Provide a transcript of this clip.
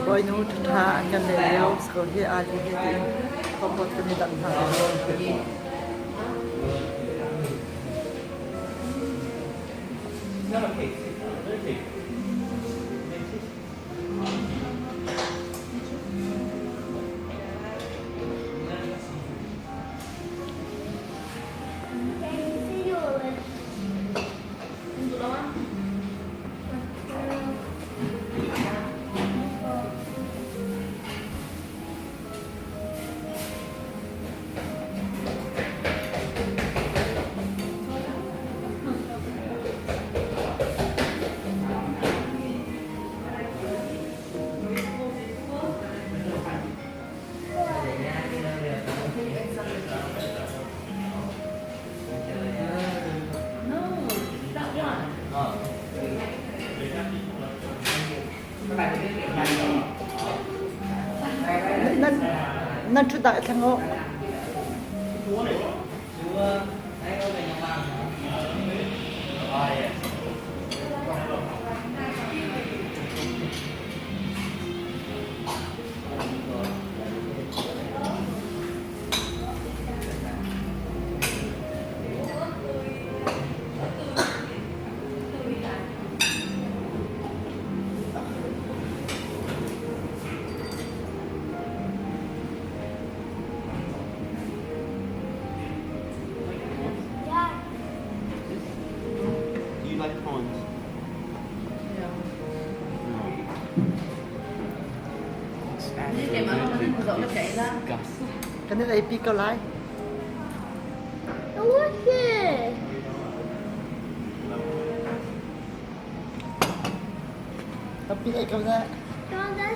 Bawinu ṭhaṭha an kan leh lio si ko hi Ali he tiin thawngpawt kan i dang hna lio. Nan ṭhutnak i thleng u. Do you like prawns? No. Disgusting. Kan in eipi ko lai. Delicious. Tampi ei ko seh. John, that's